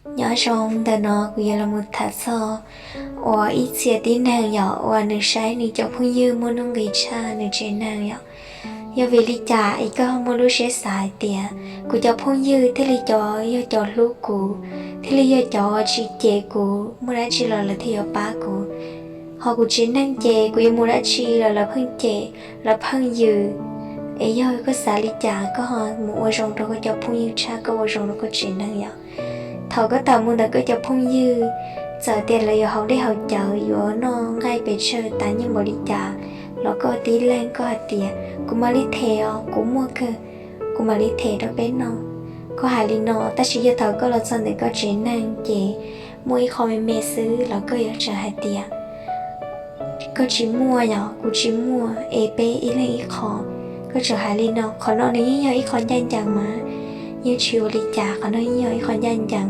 Nyob zoo, ntawm no kuv yuav los mus tham txog uas ib txhia tib neeg yom, uas nws saib nws cov phooj ywg muaj nuj nqis tshaj nws tsev neeg yom. Yog vim li cas es koj muaj lub siab xav hais tias kuv cov phooj ywg thiaj li cov yog cov hlub kuv, thiaj li yog cov tsis cem kuv, muaj dab tsi los lawv thiaj yuav pab kuv, ho kuv tsev neeg ces kuv yuav mus dab tsi los lawv pheej cem, lawv pheej yws. Es yog koj xav li cas koj ho mus ua zoo rau koj cov phooj ywg tshaj koj ua zoo rau koj tsev neeg yom? Thaum koj tawm mus ntawm koj cov phooj ywg, txawm tias lawv yuav haus dej haus cawv, yuav noj nqaij pes tsawg tas nyiaj npaum li cas, los koj tib leeg koj hais tias kuv mam li them os, kuv muaj kawg, kuv mam li them rau peb noj. Koj hais li no, tab sis yog thaum koj los txog ntawm koj tsev neeg ces muaj ib qho me me xwb los koj yuav tseem hais tias koj tsis muaj yom, kuv tsis muaj, es peb ib leeg ib qho. Koj tseem hais li no, qhov no nws yeej yog ib qho ncaj ncees mas, yeej tsis ua li cas, qhov no yeej yog ib qho ncaj ncees.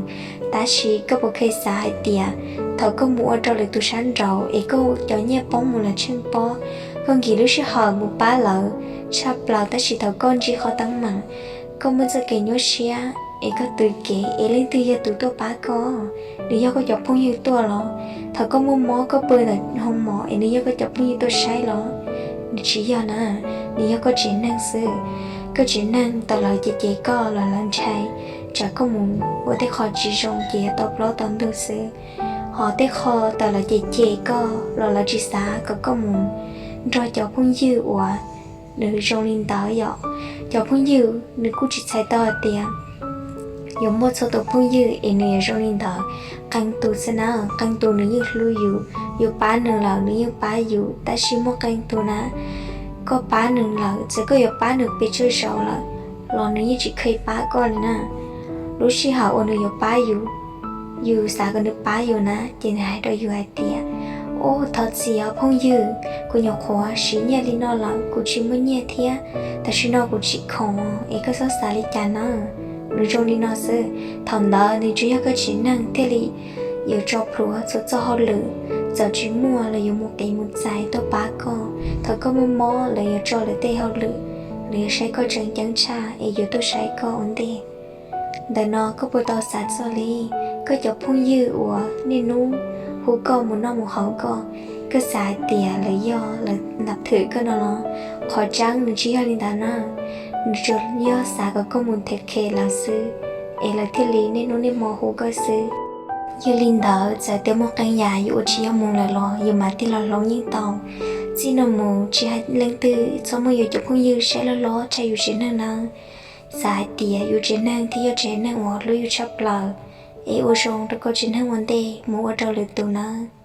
Tab sis koj puas kheev xav hais tias thaum koj mus ua rau lwm tus sab nraud es koj cov nyiaj poob mus lawv tsheej pob, koj nkim lub sij hawm mus pab lawv tshaj plaws, tab sis thaum koj ntsib qhov teeb meem, koj muaj txoj kev nyuaj siab es koj twv kev es leej twg yog tus tuaj pab koj? Nws yog koj cov phooj ywg tuaj los? Thaum koj muaj mob koj pw ntawm hoo mom es nws yog koj cov phooj ywg tuaj saib los? Nws tsis yog na, nws yog koj tsev neeg xwb. Koj tsev neeg thaum lawv cem cem koj los lawv ntshai tsam koj mus ua tej qho tsis zoo ces yuav tau plaub tau ntug xwb. Ho tej qho thaum lawv cem cem koj los lawv tsis xav kom koj mus nrog cov phooj ywg uas nws zoo li ntawd yom. Cov phooj ywg nws kuj tsis txhais tau hais tias yuav muaj txhua tus phooj ywg es nws yuav zoo li ntawd. Qee tus xwb na, qee tus nws yeej hlub yus, yus pab nws lawm nws yeej pab yus, tab sis muaj qee tus na, koj pab nws lawm, txawm koj yuav pab nws pes tsawg zaus lawm los nws yeej tsis kheev pab koj li na. Lub sij hawm uas nws yuav pab yus, yus xav kom nws pab yus na ces nws hais rau yus hais tias, ub, thov txim os phooj ywg, kuv nyuam qhuav siv nyiaj li no lawm, kuv tsis muaj nyiaj thiab, tam sim no kuv tsis khoom, es koj txhob xav li cas na. Nws zoo li no xwb. Thaum ntawd nws tsuas yog koj tsev neeg thiaj li yuav tso plhuav txhua txoj hauj lwm, txawm tsis muaj los yuav mus qiv mus txais tuaj pab koj. Thaum koj muaj mob lawv yuav tso lawv tej hauj lwm, lawv yuav saib koj tseem ceeb tshaj es yuav tuaj saib koj ua ntej. Ntawm no koj puas tau xav txog li koj cov phooj ywg uas niaj hnub hu koj mus noj mus haus koj, koj xav hais tias lawv yog lawv ntab thwm koj no los? Qhov tseeb nws tsis yog li ntawd na. Nws tsuas yog xav kom koj mus them qhia lawv xwb, es lawv thiaj li niaj hnub niaj hmo hu koj xwb. Yog li ntawd txawm tias muaj qee yam yus ua tsis yog mus lawm los yus mam thiaj los hloov yeej tau. Txij no mus tsis hais leej twg txhob muaj yus cov phooj ywg saib loj hlob tshaj yus tsev neeg nawb. Xav hais tias yus tsev neeg thiaj yog tsev neeg uas hlub yus tshaj plaws, es ua zoo rau koj tsev neeg ua ntej mus ua rau lwm tus nawb.